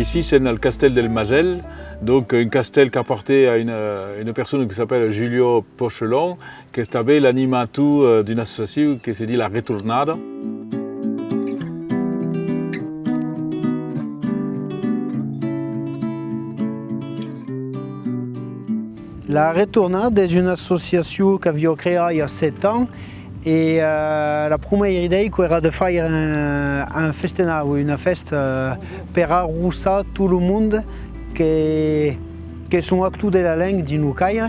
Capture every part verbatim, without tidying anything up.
Ici, sèm al castèl del Masèl, donc un castèl qu'aparten a una, una persona que s'apèla Julio Pochelon, qu'es tanben l'animator, eh, d'una associacion que se ditz La Retornada. La Retornada es una associacion qu'aviá creat i a sèt ans e, eh, la prumèira idèia qu'èra de faire un, un festenau, una fèsta, eh, per arrossar tot lo monde que, que son actors de la lenga dins lo Caire.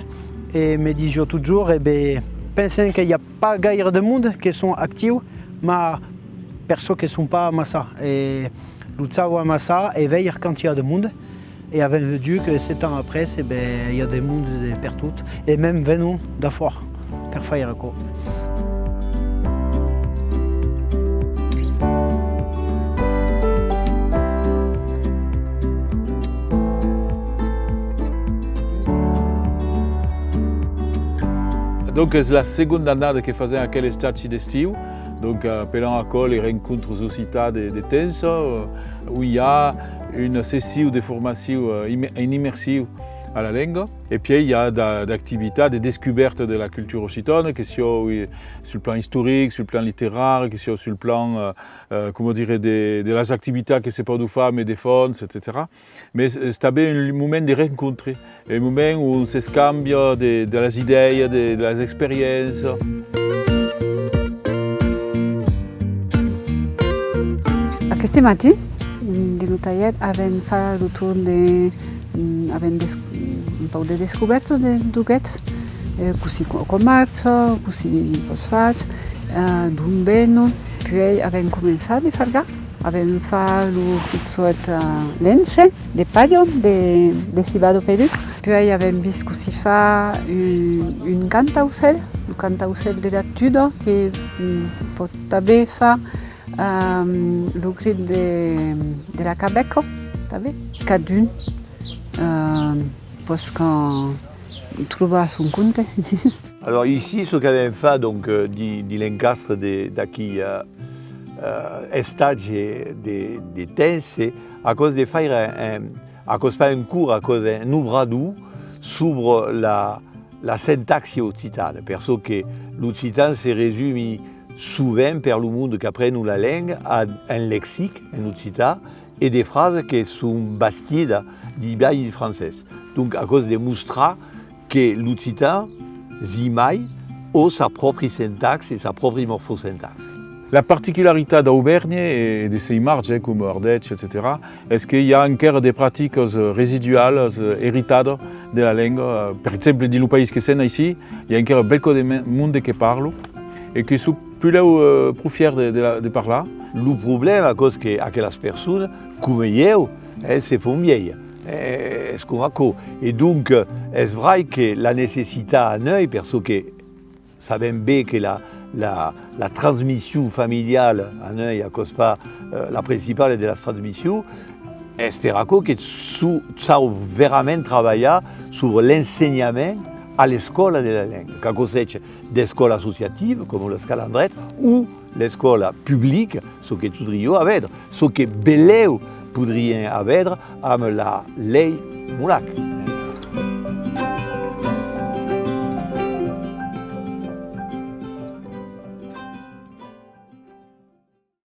E me disiá totjorn, e ben, pensem que i a pas gaire de monde que son actius, mas per çò que son pas amassa. E lo chau amassar e veire quand i a de monde. E avèm vedut que sèt ans après, e ben, i a de monde de pertot, e mèma venon d'afòra per faire aquò. Donc, es la segonda annada que fasèm aquel estatge d'estiu. Donc, apelam aquò les rencontres occitanes de, de Tense, eh, ont i a una session de formacion, eh, im-, en immersion a la lenga. E pièi i a d'a-, d'activitats de descobèrta de la cultura occitana, que siá, oui, sul plan istoric, sul plan literari, que siá sul plan, eh, eh, coma dire, de, de las activitats que se pòdon far amb d'enfants, etcetèra. Mas es tanben un moment de rencontre, un moment ont s'escambia de, de las idèias, de, de las experiéncias. Aqueste matin, de lo talhèr, avèm fach lo torn de, avèm des-, un pauc de descobèrta de joguets, eh, cossí co-, aquò marcha, cossí aquò's fach, eh, d'ont venon. Puèi avèm començat de fargar. Avèm fach lo pichòt, eh, lenche de palha, de, de civada pelut. Puèi avèm vist cossí far un, un cantaucèl, lo cantaucèl de la Tuda, que, mm, pòt tanben far, ehm, lo crit de, de la cabèca, tanben. Cadun, ehm, pòsca trobar son compte. Alors, ici, çò qu'avèm fach, donc, euh, di-, dins l'encastre de, d'aquí, euh, euh, estatge de, de Tense, aquò's de faire un, un, aquò's pas un cors, aquò's un obrador sobre la, la sintaxi occitana, per çò que l'occitan se resumi sovent per lo monde qu'aprenon la lenga a un lexic en occitan e de frasas que son bastidas dins biais francés. Donc, aquò's de mostrar que l'occitan, zimai, a sa pròpri sintaxi e sa pròpri morfosintaxi. La particularitat d'Auvèrnhe e de sei marges, eh, coma Ardèche, etcetèra, es que i a enquèra de practicas, eh, residualas, eh, eritadas de la lenga. Eh, per exemple, dins lo país que sèm aicí, i a enquèra bèlcòp de me-, monde que parlon e que son puslèu, eh, pro fièrs de, de la, de parlar. Lo problèma, aquò's que aquelas personas, coma ieu, eh, se fan vièlhas. Eh, es coma aquò. E donc, eh, es vrai que la necessitat a nuèit, per çò que sabèm ben que la, la, la transmission familiala a nuèit, aquò's pas, eh, la principala de las transmissions, es per aquò que so-, chau verament trabalhar sobre l'ensenhament a l'escòla de la lenga, qu'aquò sèja d'escòla associativa, coma l'Escalandreta, o l'escòla publica, çò que podriá aver, çò que belèu podriam aver amb la lei Molac.